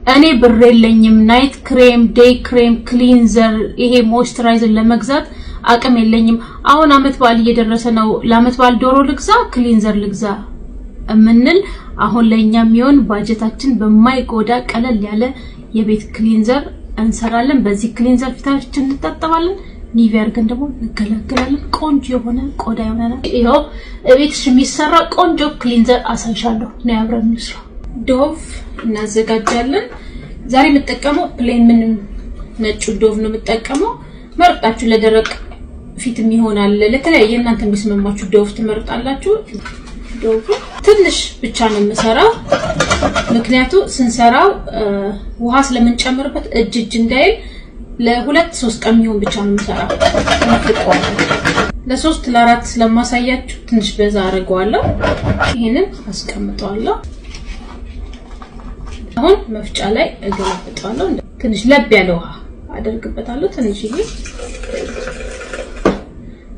እኔ ብር የለኝም፣ night cream፣ day cream፣ cleanser፣ ይሄ moisturizer ለመግዛት አቅም የለኝም። አሁን አመት በዓል እየደረሰ ነው። ለአመት በዓል ዶሮ ልግዛ፣ cleanser ልግዛ እምንል አሁን ለኛ የሚሆን ባጀታችን በማይጎዳ ቀለል ያለ የቤት cleanser እንሰራለን። በዚህ cleanser ፊታችን እንታጠባለን። Nivea አድርገን ደግሞ እንገላገላለን። ቆንጆ የሆነ ቆዳ ይሆናል። ይኸው እቤትሽ የሚሰራ ቆንጆ cleanser አሳይሻለሁ። ነው አብረን እንስራ። Dove እናዘጋጃለን። ዛሬ የምጠቀመው plain ምንም ነጩ Dove ነው የምጠቀመው። መርጣችሁ ለደረቅ ፊትም ይሆናል፣ ለተለያየ እናንተ የሚስማማችሁ Dove ትመርጣላችሁ። Dove ትንሽ ብቻ ነው የምሰራው፣ ምክንያቱ ስንሰራው ውሃ ስለምንጨምርበት እጅ እጅ እንዳይል ለሁለት ሶስት ቀን የሚሆን ብቻ ነው የምሰራው። ለሶስት ለአራት ስለማሳያችሁ ትንሽ በዛ አደርገዋለሁ። ይሄንን አስቀምጠዋለሁ። አሁን መፍጫ ላይ እገለብጠዋለሁ። ትንሽ ለብ ያለ ውሃ አደርግበታለሁ። ትንሽ ይሄ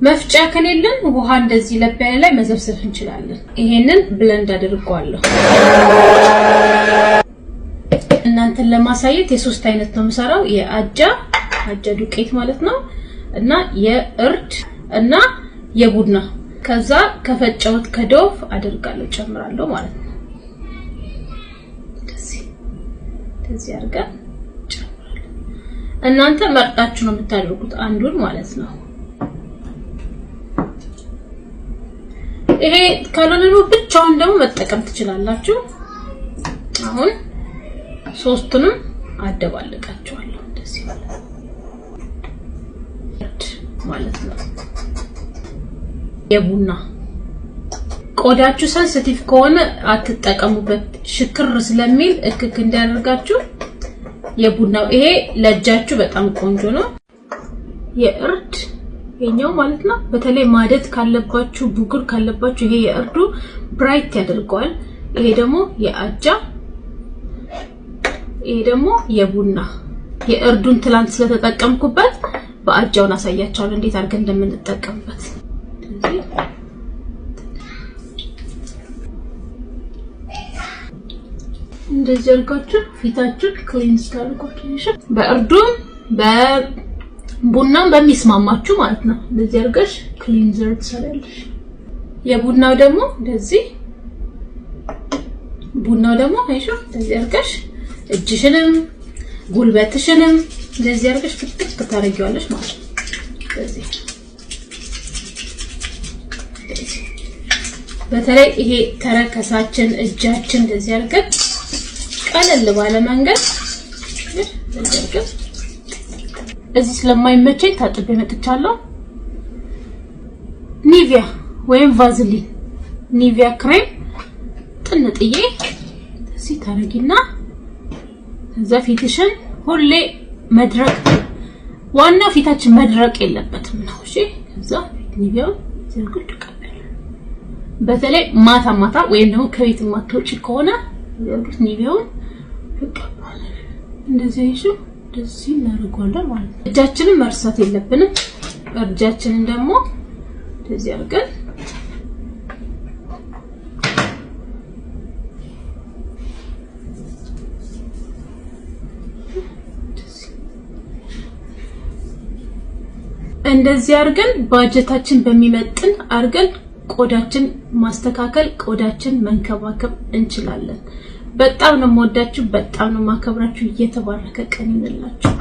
መፍጫ ከሌለን ውሃ እንደዚህ ለብ ያለ ላይ መዘፍዘፍ እንችላለን። ይሄንን blend አድርገዋለሁ። እናንተን ለማሳየት የሶስት አይነት ነው የምሰራው። የአጃ አጃ ዱቄት ማለት ነው እና የእርድ እና የቡና ከዛ ከፈጨሁት ከ Dove አደርጋለሁ ጨምራለሁ ማለት ነው። እንደዚህ አድርገን ጨምራለሁ። እናንተ መርጣችሁ ነው የምታደርጉት አንዱን ማለት ነው። ይሄ ካልሆነ ደግሞ ብቻውን ደግሞ መጠቀም ትችላላችሁ። አሁን ሶስቱንም አደባልቃቸዋለሁ እንደዚህ ማለት ነው። የቡና ቆዳችሁ sensitive ከሆነ አትጠቀሙበት፣ ሽክር ስለሚል እክክ እንዲያደርጋችሁ። የቡናው ይሄ ለእጃችሁ በጣም ቆንጆ ነው። የእርድ የኛው ማለት ነው። በተለይ ማደት ካለባችሁ ብጉር ካለባችሁ ይሄ የእርዱ bright ያደርገዋል። ይሄ ደግሞ የአጃ፣ ይሄ ደግሞ የቡና። የእርዱን ትላንት ስለተጠቀምኩበት በአጃውን አሳያቸዋለሁ እንዴት አድርገን እንደምንጠቀምበት። እንደዚህ አድርጋችሁ ፊታችሁን cleanse ታደርጓችሁ። በእርዱም በቡናም በሚስማማችሁ ማለት ነው። እንደዚህ አድርገሽ cleanser ትሰሪያለሽ። የቡናው ደግሞ እንደዚህ ቡናው ደግሞ አይሾ እንደዚህ አድርገሽ እጅሽንም ጉልበትሽንም እንደዚህ አድርገሽ ፍትክ ታደርጊዋለሽ ማለት ነው። እንደዚህ በተለይ ይሄ ተረከሳችን እጃችን እንደዚህ አድርገን ቀለል ባለ መንገድ እዚህ ስለማይመቸኝ ታጥቤ መጥቻለሁ። Nivea ወይም Vaseline Nivea cream ጥንጥዬ እዚህ ታረጊና እዛ ፊትሽን ሁሌ መድረቅ ዋናው ፊታችን መድረቅ የለበትም ነው። እሺ ከዛ Nivea ውን ዘርግል ትቀበል። በተለይ ማታ ማታ ወይም ደግሞ ከቤት የማትወጪ ከሆነ ዘርግል Nivea ውን ትቀባለሽ። እንደዚህ አይሽ እንደዚህ እናደርገዋለን ማለት ነው። እጃችንን መርሳት የለብንም። እጃችንን ደግሞ እንደዚህ አድርገን እንደዚህ አድርገን ባጀታችን በሚመጥን አድርገን ቆዳችን ማስተካከል ቆዳችን መንከባከብ እንችላለን። በጣም ነው የምወዳችሁ፣ በጣም ነው የማከብራችሁ። እየተባረከ ቀን ይሁንላችሁ።